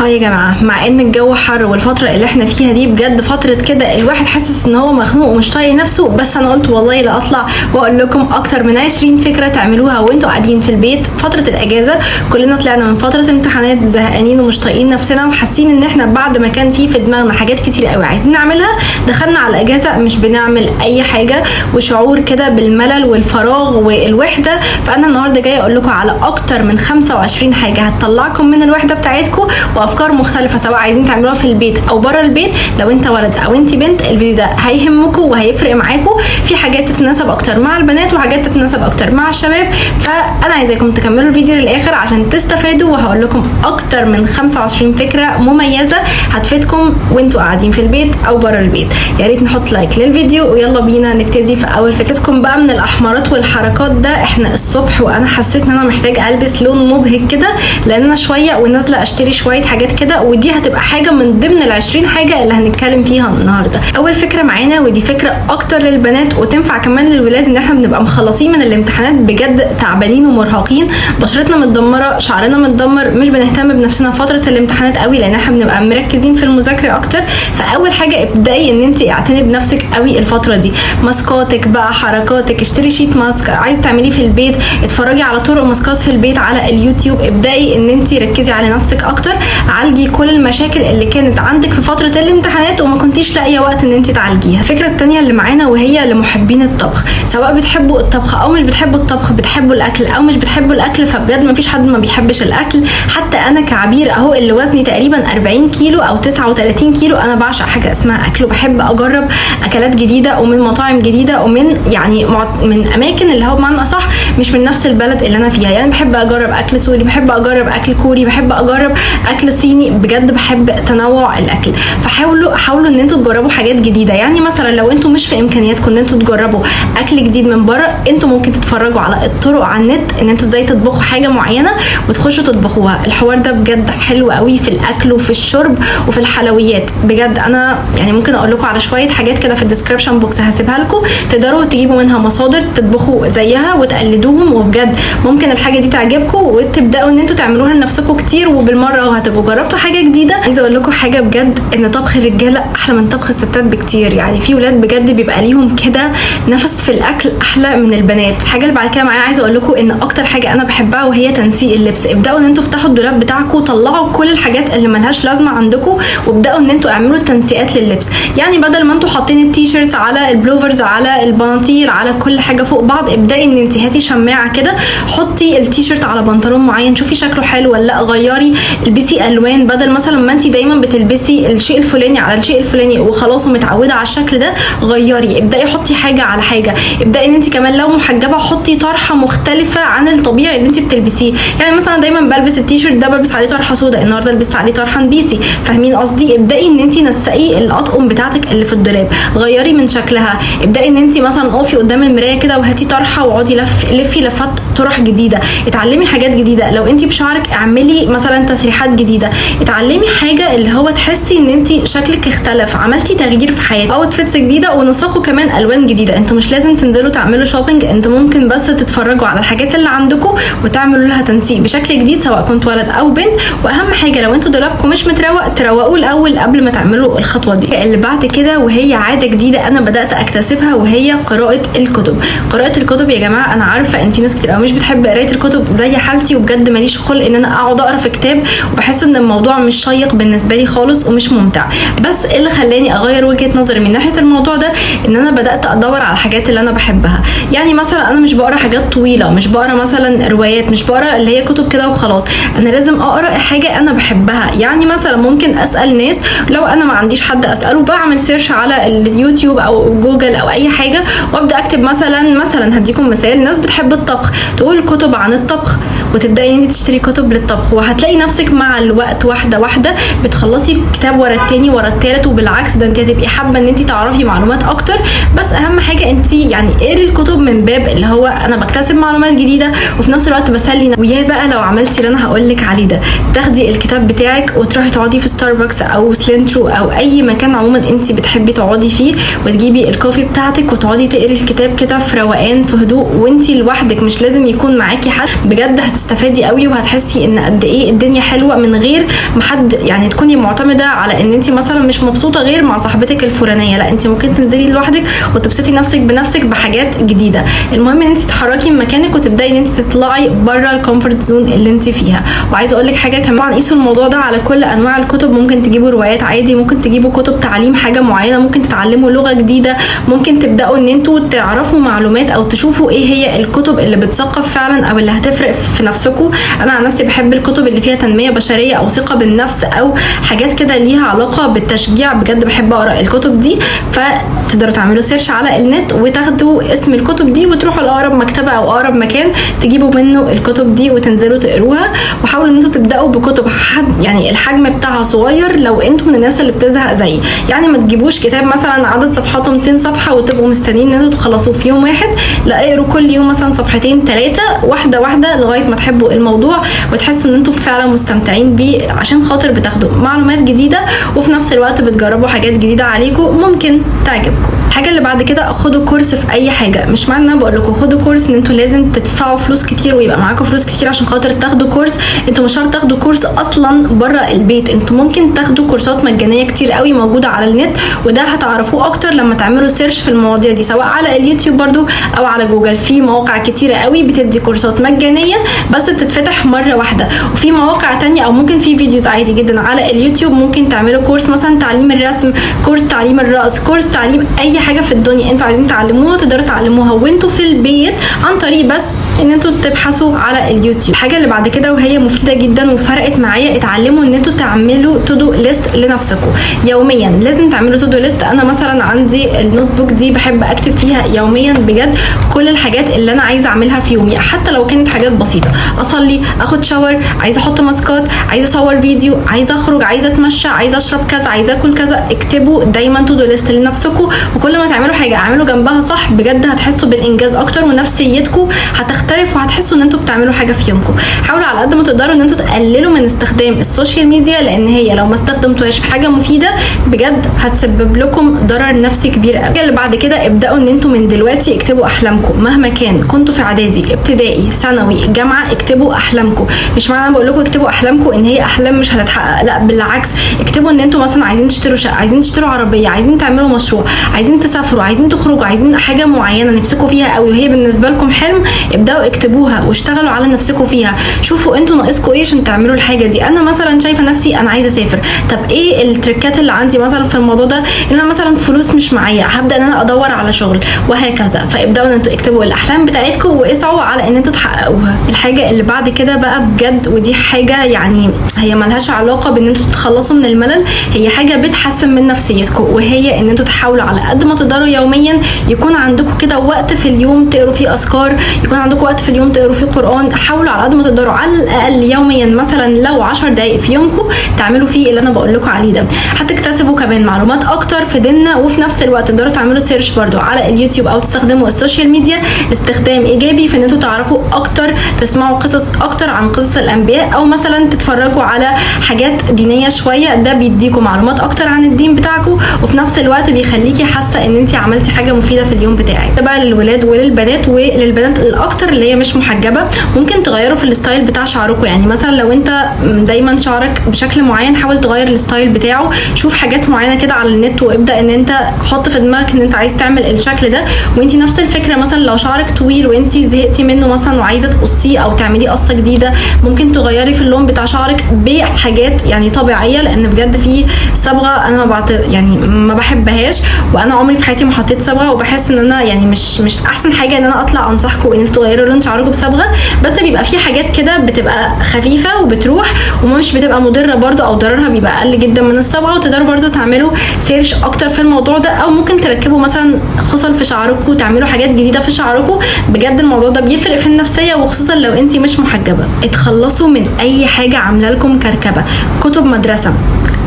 Hi يا جماعة، مع ان الجو حر والفترة اللي احنا فيها دي بجد فترة كده الواحد حاسس ان هو مخنوق ومش طايق نفسه، بس انا قلت والله لا اطلع واقول لكم اكتر من 20 فكرة تعملوها وانتوا قاعدين في البيت فترة الاجازة. كلنا طلعنا من فترة امتحانات زهقانين ومش طايقين نفسنا وحاسين ان احنا بعد ما كان في دماغنا حاجات كتير قوي عايزين نعملها، دخلنا على الاجازة مش بنعمل اي حاجة وشعور كده بالملل والفراغ والوحدة. فانا النهارده جاية اقول لكم على اكتر من 25 حاجة هتطلعكم من الوحدة بتاعتكم وافكار مختلفة سواء عايزين تعملوها في البيت او بره البيت. لو انت ولد او انت بنت الفيديو ده هيهمكم وهيفرق معاكم. في حاجات تتناسب اكتر مع البنات وحاجات تتناسب اكتر مع الشباب، فانا عايزاكم تكملوا الفيديو للاخر عشان تستفادوا، وهقول لكم اكتر من 25 فكرة مميزة هتفيدكم وانتوا قاعدين في البيت او بره البيت. يا ريت نحط like للفيديو ويلا بينا نبتدي في اول فكرة. سيبكم بقى من الاحمرات والحركات ده، احنا الصبح وانا حسيت ان انا محتاجه البس لون مبهج كده لان انا شوية ونازلة اشتري شوية حاجات كده، ودي هتبقى حاجة من ضمن ال20 حاجة اللي هنتكلم فيها النهارده. اول فكرة معانا ودي فكرة اكتر للبنات وتنفع كمان للولاد، ان احنا بنبقى مخلصين من الامتحانات بجد تعبانين ومرهقين، بشرتنا متدمره، شعرنا متدمر، مش بنهتم بنفسنا فترة الامتحانات قوي لان احنا بنبقى مركزين في المذاكرة اكتر. فاول حاجة ابداي ان انت اعتني بنفسك قوي الفترة دي، ماسكاتك بقى، حركاتك، اشتري sheet mask عايز تعمليه في البيت، اتفرجي على طرق ماسكات في البيت على اليوتيوب. ابداي ان انت ركزي على نفسك اكتر، عالجي كل المشاكل اللي كانت عندك في فترة الامتحانات وما كنتيش لاقيه وقت ان انت تعالجيها. الفكرة الثانية اللي معانا وهي لمحبين الطبخ، سواء بتحبوا الطبخ او مش بتحبوا الطبخ، بتحبوا الاكل او مش بتحبوا الاكل، فبجد ما فيش حد ما بيحبش الاكل. حتى انا كعبير اهو اللي وزني تقريبا 40 كيلو او 39 كيلو، انا بعشق حاجة اسمها اكل وبحب اجرب اكلات جديدة ومن مطاعم جديدة ومن يعني من اماكن اللي هو بمعنى اصح مش من نفس البلد اللي انا فيها. يعني بحب اجرب اكل سوري، بحب اجرب اكل كوري، بحب اجرب اكل صيني، بجد بحب تنوع الاكل. فحاولوا ان انتوا تجربوا حاجات جديدة. يعني مثلا لو انتوا مش في امكانياتكم ان انتوا تجربوا اكل جديد من بره، انتوا ممكن تتفرجوا على الطرق على النت ان انتوا ازاي تطبخوا حاجة معينة وتخشوا تطبخوها. الحوار ده بجد حلو قوي في الاكل وفي الشرب وفي الحلويات. بجد انا يعني ممكن اقول لكم على شوية حاجات كده في ال description box هسيبها لكم، تقدروا تجيبوا منها مصادر تطبخوا زيها وتقلدوهم، وبجد ممكن الحاجة دي تعجبكم وتبداوا ان انتوا تعملوها لنفسكم كتير، وبالمره هتبقوا جربتوا حاجة جديدة. عايزه اقول لكم حاجة بجد، ان طبخ الرجالة احلى من طبخ الستات بكتير. يعني في ولاد بجد بيبقى ليهم كده نفس في الاكل احلى من البنات. الحاجة اللي بعد كده معايا عايزه اقول لكم ان اكتر حاجة انا بحبها وهي تنسيق اللبس. ابداوا ان انتوا افتحوا الدولاب بتاعكم، طلعوا كل الحاجات اللي ملهاش لازمه عندكم وابداوا ان انتوا اعملوا تنسيقات للبس. يعني بدل ما انتوا حاطين ال T-shirts على البلوفرز على البناطيل على كل حاجة فوق بعض، ابداي ان انت هاتي شماعة كده، حطي التيشيرت على بنطلون معين، شوفي شكله حلو ولا لا، غيري، البسي الوان، بدل مثلا ما انت دايما بتلبسي الشيء الفلاني على الشيء الفلاني وخلاص ومتعوده على الشكل ده، غيري، ابداي حطي حاجة على حاجة. ابداي ان انت كمان لو محجبة حطي طرحه مختلفة عن الطبيعي اللي انت بتلبسيه. يعني مثلا دايما بلبس التيشيرت ده بلبس عليه طرحه سوداء، النهارده لبست عليه طرحه نبيتي، فاهمين قصدي؟ ابداي ان انت نسقي الاطقم بتاعتك اللي في الدولاب، غيري من شكلها. ابداي ان انت مثلا اقفي قدام المراية كده وهاتي طرحه واقعدي لفي لفات طرح جديدة، اتعلمي حاجات جديدة. لو انت بشعرك اعملي مثلا تسريحات جديدة، اتعلمي حاجة اللي هو تحسي ان انت شكلك اختلف، عملتي تغيير في حياتك، outfits جديدة، ونسقوا كمان الوان جديدة. انتوا مش لازم تنزلوا تعملوا shopping، انتوا ممكن بس تتفرجوا على الحاجات اللي عندكم وتعملوا لها تنسيق بشكل جديد سواء كنت ولد او بنت. واهم حاجة لو انتوا دولابكم مش متروق تروقوه الاول قبل ما تعملوا الخطوة دي. اللي بعد كده وهي عادة جديدة انا بدات اكتسبها وهي قراءة الكتب. قراءة الكتب يا جماعة، انا عارفه ان في ناس كتير قوي مش بتحب قرايه الكتب زي حالتي، وبجد ماليش خلق ان انا اقعد اقرا في كتاب، وبحس ان الموضوع مش شيق بالنسبة لي خالص ومش ممتع. بس اللي خلاني اغير وجهه نظري من ناحية الموضوع ده ان انا بدات ادور على الحاجات اللي انا بحبها. يعني مثلا انا مش بقرا حاجات طويلة، مش بقرا مثلا روايات، مش بقرا اللي هي كتب كده وخلاص، انا لازم اقرا حاجة انا بحبها. يعني مثلا ممكن اسال ناس، لو انا ما عنديش حد اساله بعمل search على اليوتيوب او جوجل او اي حاجة وابدا اكتب مثلا هديكم مثال، ناس بتحب الطبخ تقول كتب عن الطبخ، وتبداي انت تشتري كتب للطبخ، وهتلاقي نفسك مع الوقت واحدة واحدة بتخلصي كتاب ورا التاني ورا التالت، وبالعكس ده انت هتبقي حابة ان انت تعرفي معلومات اكتر. بس اهم حاجة انت يعني اقري الكتب من باب اللي هو انا بكتسب معلومات جديدة وفي نفس الوقت بسلي. ويا بقى لو عملتي اللي انا هقول لك عليه ده، تاخدي الكتاب بتاعك وتروحي تقعدي في ستاربكس او سلنترو او اي مكان عموما انت بتحبي تقعدي فيه، وتجيبي ال coffee بتاعتك وتقعدي تقري الكتاب كده في روقان في هدوء وانت لوحدك، مش لازم يكون معاكي حد. بجد هتستفادي قوي وهتحسي ان قد ايه الدنيا حلوة من غير غير ما حد، يعني تكوني معتمدة على ان انت مثلا مش مبسوطة غير مع صاحبتك الفلانية، لا انت ممكن تنزلي لوحدك وتبسطي نفسك بنفسك بحاجات جديدة. المهم ان انت تتحركي من مكانك وتبداي ان انت تطلعي بره ال comfort zone اللي انت فيها. وعايزه اقول لك حاجة كمان، طبعا قيسوا الموضوع ده على كل انواع الكتب، ممكن تجيبوا روايات عادي، ممكن تجيبوا كتب تعليم حاجة معينة، ممكن تتعلموا لغة جديدة، ممكن تبداوا ان انتوا تعرفوا معلومات او تشوفوا ايه هي الكتب اللي بتثقف فعلا او اللي هتفرق في نفسكم. انا عن نفسي بحب الكتب اللي فيها تنمية بشرية او ثقة بالنفس او حاجات كده ليها علاقة بالتشجيع، بجد بحب اقرا الكتب دي. فتقدروا تعملوا search على النت وتاخدوا اسم الكتب دي وتروحوا لاقرب مكتبه او اقرب مكان تجيبوا منه الكتب دي وتنزلوا تقروها. وحاولوا ان انتوا تبداوا بكتب حد يعني الحجم بتاعها صغير لو انتوا من الناس اللي بتزهق زيي، يعني ما تجيبوش كتاب مثلا عدد صفحاته 200 صفحة وتبقوا مستنيين ان انتوا تخلصوه في يوم واحد، لا اقروا كل يوم مثلا صفحتين 3 واحدة واحدة لغاية ما تحبوا الموضوع وتحسوا ان انتوا فعلا مستمتعين بيه، عشان خاطر بتاخدوا معلومات جديدة وفي نفس الوقت بتجربوا حاجات جديدة عليكم ممكن تعجبكم. الحاجة اللي بعد كده، خدوا كورس في اي حاجة. مش معنى ان انا بقول لكم خدوا كورس ان انتوا لازم تدفعوا فلوس كتير ويبقى معاكم فلوس كتير عشان خاطر تاخدوا كورس. انتوا مش شرط تاخدوا كورس اصلا بره البيت، انتوا ممكن تاخدوا كورسات مجانية كتير قوي موجودة على النت، وده هتعرفوه اكتر لما تعملوا search في المواضيع دي سواء على اليوتيوب برضو او على جوجل. في مواقع كتيرة قوي بتدي كورسات مجانية بس بتتفتح مرة واحدة، وفي مواقع تانية او ممكن في videos عادي جدا على اليوتيوب ممكن تعملوا كورس مثلا تعليم الرسم، كورس تعليم الرقص، كورس تعليم اي حاجة في الدنيا انتوا عايزين تعلموها تقدروا تعلموها وانتوا في البيت عن طريق بس ان انتوا تبحثوا على اليوتيوب. الحاجة اللي بعد كده وهي مفيدة جدا وفرقت معايا، اتعلموا ان انتوا تعملوا to do list لنفسكم يوميا. لازم تعملوا to do list. انا مثلا عندي ال notebook دي بحب اكتب فيها يوميا بجد كل الحاجات اللي انا عايزه اعملها في يومي، حتى لو كانت حاجات بسيطة، اصلي، اخد shower، عايزه احط ماسكات، عايزه اصور فيديو، عايزه اخرج، عايزه اتمشى، عايزه اشرب كذا، عايزه اكل كذا. اكتبوا دايما to do list لنفسكم، وكل ما تعملوا حاجة اعملوا جنبها صح، بجد هتحسوا بالانجاز اكتر ونفسيتكم هتختلف وهتحسوا ان انتوا بتعملوا حاجة في يومكم. حاولوا على قد ما تقدروا ان انتوا تقللوا من استخدام ال social media، لان هي لو ما استخدمتوهاش في حاجة مفيدة بجد هتسبب لكم ضرر نفسي كبير قوي. اللي بعد كده، ابداوا ان انتوا من دلوقتي اكتبوا احلامكم، مهما كان كنتوا في اعدادي، ابتدائي، ثانوي، جامعه، اكتبوا احلامكم. مش معنى انا بقول لكم اكتبوا احلامكم ان هي احلام مش هتتحقق، لا بالعكس، اكتبوا ان انتوا مثلا عايزين تشتروا شقه، عايزين تشتروا عربية، عايزين تعملوا مشروع، عايزين تسافروا، عايزين تخرجوا، عايزين حاجة معينة نفسكم فيها قوي وهي بالنسبة لكم حلم، ابداوا اكتبوها واشتغلوا على نفسكم فيها. شوفوا انتوا ناقصكم ايه عشان تعملوا الحاجة دي. انا مثلا شايفه نفسي انا عايزه اسافر، طب ايه التريكات اللي عندي مثلا في الموضوع ده؟ ان انا مثلا فلوس مش معايا، هبدا ان انا ادور على شغل وهكذا. فابداوا ان انتوا اكتبوا الاحلام بتاعتكم واسعوا على ان انتوا تحققوها. الحاجة اللي بعد كده بقى بجد، ودي حاجة يعني هي ملهاش علاقة بان انتوا تتخلصوا من الملل، هي حاجة بتحسن من نفسيتكم، وهي ان انتوا تحاولوا على قد ما تقدروا يوميا يكون عندكم كده وقت في اليوم تقروا فيه اذكار، يكون عندكم وقت في اليوم تقروا فيه قران. حاولوا على قد ما تقدروا على الاقل يوميا مثلا لو 10 دقائق في يومكم تعملوا فيه اللي انا بقول لكم عليه ده. هتكتسبوا كمان معلومات اكتر في ديننا، وفي نفس الوقت تقدروا تعملوا search برضو على اليوتيوب او تستخدموا ال social media استخدام ايجابي في ان انتوا تعرفوا اكتر، تسمعوا قصص اكتر عن قصص الانبياء، او مثلا تتفرجوا على حاجات دينية شوية. ده بيديكم معلومات اكتر عن الدين بتاعكم، وفي نفس الوقت بيخليكي حاسه ان انت عملتي حاجة مفيدة في اليوم بتاعك. ده بقى للولاد وللبنات، وللبنات الاكتر اللي هي مش محجبة ممكن تغيروا في ال style بتاع شعركم. يعني مثلا لو انت دايما شعرك بشكل معين حاول تغير ال style بتاعه، شوف حاجات معينة كده على النت وابدا ان انت حط في دماغك ان انت عايز تعمل الشكل ده. وانت نفس الفكرة مثلا لو شعرك طويل وانت زهقتي منه مثلا وعايزه تقصيه او تعمليه قصة جديدة، ممكن تغيري في اللون بتاع شعرك بحاجات يعني طبيعية، لان بجد في صبغة انا ما بعت يعني ما بحبهاش، وانا عمري في حياتي ما حطيت صبغة، وبحس ان انا يعني مش احسن حاجة ان انا اطلع انصحكم ان انتوا تغيروا لون شعركم بصبغه، بس بيبقى في حاجات كده بتبقى خفيفة وبتروح ومش بتبقى مضرة برده، او ضررها بيبقى اقل جدا من الصبغه. وتقدروا برده تعملوا search اكتر في الموضوع ده، او ممكن تركبوا مثلا خصل في شعركم وتعملوا حاجات جديدة في شعركم. بجد الموضوع ده بيفرق في النفسية، وخصوصا لو انت مش محجبة. اتخلصوا من اي حاجة عامله لكم كركبه، كتب مدرسه،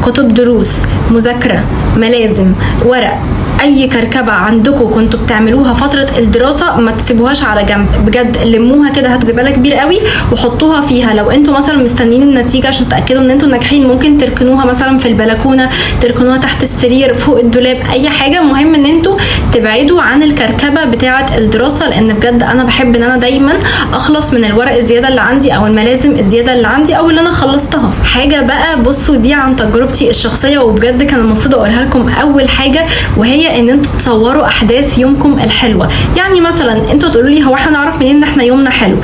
كتب دروس، مذاكرة، ملازم، ورق، اي كركبه عندكم كنتوا بتعملوها فترة الدراسة ما تسيبوهاش على جنب، بجد لموها كده، هاتوا زبالة كبيرة قوي وحطوها فيها. لو انتوا مثلا مستنيين النتيجة عشان تاكدوا ان انتوا ناجحين، ممكن تركنوها مثلا في البلكونه، تركنوها تحت السرير، فوق الدولاب، اي حاجة. المهم ان انتوا تبعدوا عن الكركبه بتاعه الدراسة، لان بجد انا بحب ان انا دايما اخلص من الورق الزيادة اللي عندي او الملازم الزيادة اللي عندي او اللي انا خلصتها. حاجة بقى بصوا دي عن تجربتي الشخصية وبجد كان المفروض اقولها لكم اول حاجة، وهي ان انتوا تصوروا احداث يومكم الحلوة. يعني مثلا انتوا تقولوا لي هو احنا نعرف منين ان احنا يومنا حلو؟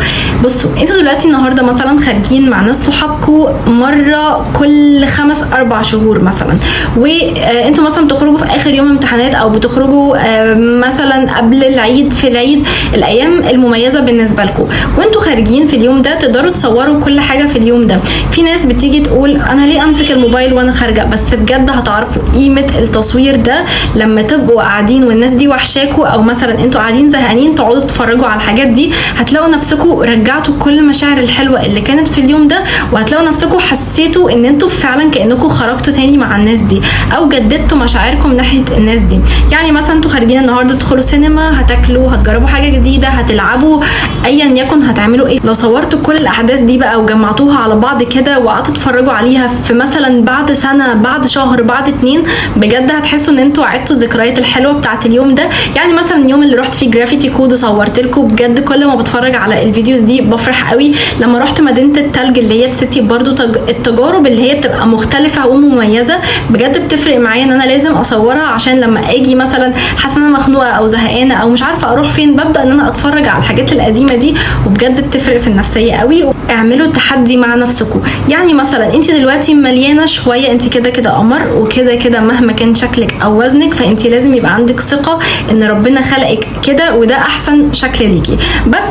بصوا انتوا دلوقتي النهارده مثلا خارجين مع ناس صحابكم مرة كل 5-4 شهور مثلا، وانتوا مثلا بتخرجوا في اخر يوم امتحانات، او بتخرجوا مثلا قبل العيد، في العيد، الايام المميزة بالنسبة لكم، وانتوا خارجين في اليوم ده تقدروا تصوروا كل حاجة في اليوم ده. في ناس بتيجي تقول انا ليه امسك الموبايل وانا خارجه، بس بجد هتعرفوا قيمة التصوير ده لما تبقوا قاعدين والناس دي وحشاكوا، او مثلا انتوا قاعدين زهقانين تقعدوا تتفرجوا على الحاجات دي، هتلاقوا نفسكم رجعتوا كل المشاعر الحلوة اللي كانت في اليوم ده، وهتلاقوا نفسكم حسيتوا ان انتوا فعلا كانكم خرجتوا تاني مع الناس دي، او جددتوا مشاعركم ناحية الناس دي. يعني مثلا انتوا خارجين النهارده تدخلوا سينما، هتاكلوا، هتجربوا حاجة جديدة، هتلعبوا، ايا يكن هتعملوا ايه. لو صورتوا كل الاحداث دي بقى وجمعتوها على بعض كده وقعدتوا تتفرجوا عليها في مثلا بعد سنة، بعد شهر، بعد 2، بجد هتحسوا ان انتوا عدتوا الذكريات الحلوة بتاعت اليوم ده. يعني مثلا اليوم اللي رحت فيه Gravity Code وصورت لكم، بجد كل ما بتفرج على ال videos دي بفرح قوي. لما رحت مدينة التلج اللي هي في سيتي برضو، التجارب اللي هي بتبقى مختلفة ومميزة بجد بتفرق معايا ان انا لازم اصورها، عشان لما اجي مثلا حاسه ان انا مخنوقه او زهقانه او مش عارفه اروح فين، ببدا ان انا اتفرج على الحاجات القديمة دي، وبجد بتفرق في النفسية قوي. اعملوا التحدي مع نفسكم. يعني مثلا انت دلوقتي مليانة شوية، انت كده كده قمر، وكده كده مهما كان شكلك او وزنك، فانت لازم يبقى عندك ثقة ان ربنا خلقك كده وده احسن شكل ليكي. بس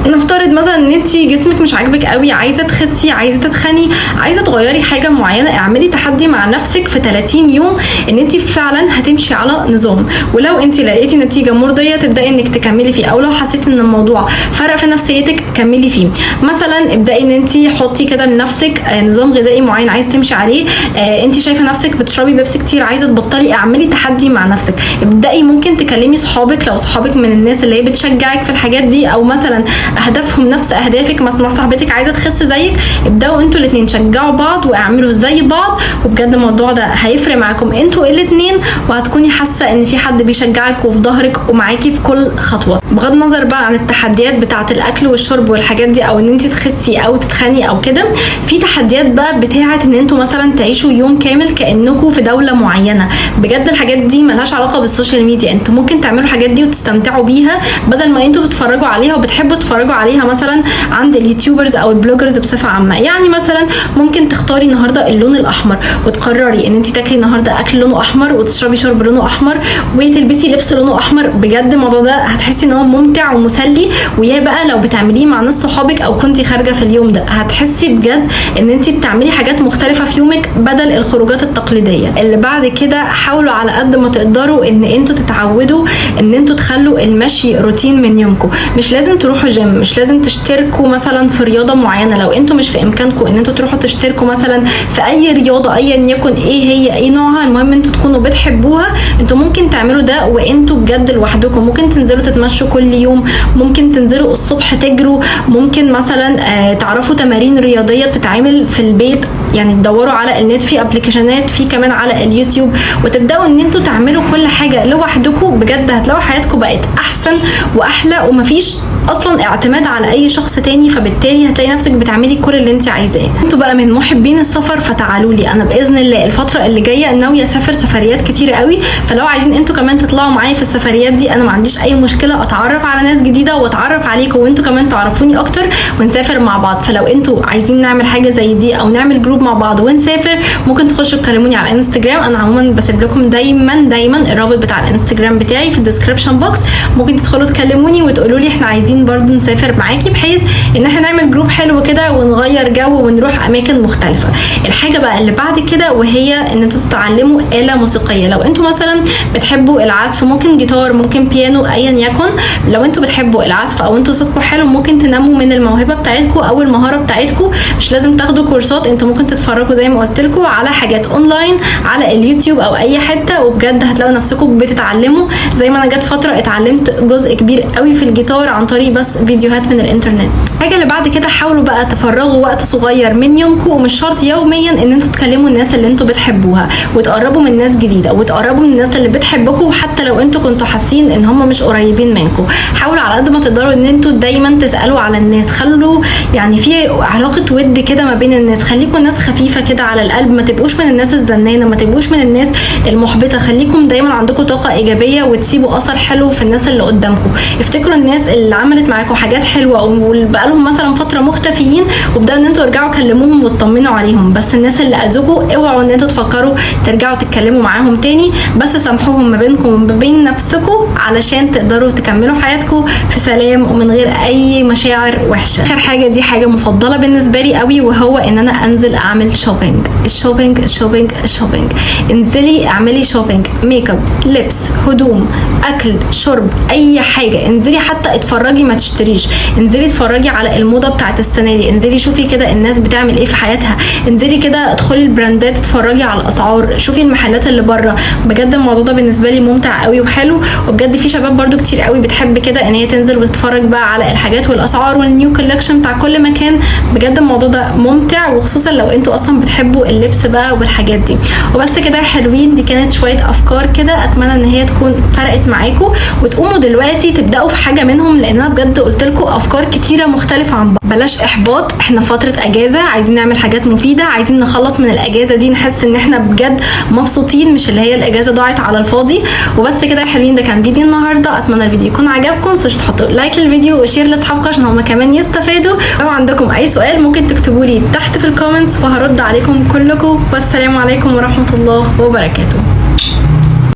نفترض مثلا ان انت جسمك مش عاجبك قوي، عايزه تخسي، عايزه تتخني، عايزه تغيري حاجة معينة، اعملي تحدي مع نفسك في 30 يوم ان انت فعلا هتمشي على نظام، ولو انت لقيتي نتيجة مرضية تبداي انك تكملي فيه، او لو حسيتي ان الموضوع فرق في نفسيتك كملي فيه. مثلا ابداي ان انت حطي كده لنفسك نظام غذائي معين عايزه تمشي عليه، انت شايفه نفسك بتشربي بيبسي كتير عايزه تبطلي، اعملي تحدي مع نفسك. ابداي ممكن تكلمي صحابك لو صحابك من الناس اللي هي بتشجعك في الحاجات دي، او مثلا اهدافهم نفس اهدافك، مثلا صاحبتك عايزه تخس زيك، ابداوا انتوا الاثنين شجعوا بعض واعملوا زي بعض، وبجد الموضوع ده هيفرق معاكم انتوا الاثنين، وهتكوني حاسه ان في حد بيشجعك وفي ظهرك ومعاكي في كل خطوة. بغض النظر بقى عن التحديات بتاعه الاكل والشرب والحاجات دي، او ان انت تخسي او تتخني او كده، في تحديات بقى بتاعه ان انتوا مثلا تعيشوا يوم كامل كانكم في دولة معينة. بجد الحاجات دي ملهاش علاقة بال social media، انتوا ممكن تعملوا الحاجات دي وتستمتعوا بيها بدل ما انتوا بتتفرجوا عليها وبتحبوا تتفرجوا عليها مثلا عند ال YouTubers او ال bloggers بصفة عامة. يعني مثلا ممكن تختاري النهارده اللون الاحمر وتقرري ان انت تاكلي النهارده اكل لونه احمر وتشربي شرب لونه احمر وتلبسي لبس لونه احمر. بجد الموضوع ده هتحسي ان هو ممتع ومسلي، ويا بقى لو بتعمليه مع ناس صحابك او كنتي خارجه في اليوم ده، هتحسي بجد ان انت بتعملي حاجات مختلفة في يومك بدل الخروجات التقليدية. اللي بعد كده حاولوا على قد ما تقدروا ان انتوا تتعودوا ان انتوا تخلوا المشي روتين من يومكم. مش لازم تروحوا جيم، مش لازم تشتركوا مثلا في رياضة معينة، لو انتوا مش في امكانكم ان انتوا تروحوا تشتركوا مثلا في اي رياضة ايا يكن ايه هي ايه نوعها، المهم انتوا تكونوا بتحبوها، انتوا ممكن تعملوا ده وانتوا بجد لوحدكم. ممكن تنزلوا تتمشوا كل يوم، ممكن تنزلوا الصبح تجروا، ممكن مثلا تعرفوا تمارين رياضية بتتعمل في البيت، يعني تدوروا على النت في application ات، في كمان على اليوتيوب، وتبداوا ان انتوا تعملوا كل حاجة لوحدكم. بجد هتلاقوا حياتكم بقت احسن واحلى، ومفيش اصلا اعتماد على اي شخص تاني، فبالتالي هتلاقي نفسك بتعملي كل اللي انت عايزاه. انتوا بقى من محبين السفر فتعالوا لي، انا باذن الله الفترة اللي جاية ناوية اسافر سفريات كتير قوي، فلو عايزين انتوا كمان تطلعوا معايا في السفريات دي انا ما عنديش اي مشكلة، اتعرف على ناس جديدة واتعرف عليكم وانتوا كمان تعرفوني اكتر ونسافر مع بعض. فلو انتوا عايزين نعمل حاجة زي دي او نعمل group مع بعض ونسافر، ممكن تخشوا تكلموني على الانستجرام. انا عموما بسيب لكم دايما دايما الرابط بتاع الانستجرام بتاعي في ال description box، ممكن تدخلوا تكلموني وتقولوا لي احنا عايزين برضو نسافر نسافر معاكي، بحيث ان احنا نعمل group حلو كده ونغير جو ونروح اماكن مختلفة. الحاجة بقى اللي بعد كده وهي ان انتوا تتعلموا آلة موسيقية. لو انتوا مثلا بتحبوا العزف، ممكن جيتار، ممكن بيانو، ايا يكن، لو انتوا بتحبوا العزف او انتوا صوتكم حلو ممكن تنموا من الموهبة بتاعتكم او المهارة بتاعتكم. مش لازم تاخدوا كورسات، انتوا ممكن تتفرجوا زي ما قلت لكم على حاجات اونلاين على اليوتيوب او اي حتة، وبجد هتلاقوا نفسكم بتتعلموا. زي ما انا جت فترة اتعلمت جزء كبير قوي في الجيتار عن طريق بس فيديوهات من الانترنت. الحاجة اللي بعد كده، حاولوا بقى تفرغوا وقت صغير من يومكم، ومش شرط يوميا، ان انتوا تكلموا الناس اللي انتوا بتحبوها وتقربوا من ناس جديدة وتقربوا من الناس اللي بتحبكم، حتى لو انتوا كنتوا حاسين ان هم مش قريبين منكم. حاولوا على قد ما تقدروا ان انتوا دايما تسالوا على الناس، خلوا يعني في علاقة ود كده ما بين الناس، خليكم ناس خفيفة كده على القلب، ما تبقوش من الناس الزنانه، ما تبقوش من الناس المحبطه، خليكم دايما عندكم طاقة ايجابية وتسيبوا اثر حلو في الناس اللي قدامكم. افتكروا الناس اللي عملت معاكم حاجات حلوة وبقالهم مثلا فترة مختفيين، وابداوا ان انتوا ترجعوا كلموهم وتطمنوا عليهم. بس الناس اللي اذوكوا اوعوا ان انتوا تفكروا ترجعوا تتكلموا معاهم تاني، بس سامحوهم ما بينكم وما بين نفسكم علشان تقدروا تكملوا حياتكم في سلام ومن غير اي مشاعر وحشة. اخر حاجة، دي حاجة مفضلة بالنسبة لي قوي، وهو ان انا انزل اعمل shopping. ال shopping، ال shopping، ال shopping. انزلي اعملي shopping، make up، لبس، هدوم، اكل، شرب، اي حاجة. انزلي حتى اتفرجي، ما تشتريش، انزلي اتفرجي على الموضة بتاعت السنة دي، انزلي شوفي كده الناس بتعمل ايه في حياتها، انزلي كده ادخلي البراندات، اتفرجي على الاسعار، شوفي المحلات اللي بره. بجد الموضوع ده بالنسبة لي ممتع قوي وحلو، وبجد في شباب برضو كتير قوي بتحب كده ان هي تنزل وتتفرج بقى على الحاجات والاسعار وال new collection بتاع كل مكان. بجد الموضوع ده ممتع، وخصوصا لو انتوا اصلا بتحبوا اللبس بقى والحاجات دي. وبس كده يا حلوين، دي كانت شوية افكار كده، اتمنى ان هي تكون فرقت معاكم وتقوموا دلوقتي تبداوا في حاجة منهم، لان انا بجد قلت لكم افكار كتيرة مختلفة عن بعض. بلاش احباط، احنا في فترة اجازه، عايزين نعمل حاجات مفيدة، عايزين نخلص من الاجازة دي نحس ان احنا بجد مبسوطين، مش اللي هي الاجازة ضاعت على الفاضي. وبس كده يا حلوين، ده كان فيديو النهارده، اتمنى الفيديو يكون عجبكم. متنسوش تحطوا like للفيديو و share لاصحابكم عشان هما كمان يستفادوا. لو عندكم اي سؤال ممكن تكتبوا لي تحت في ال comments وهرد عليكم كلكم. والسلام عليكم ورحمة الله وبركاته.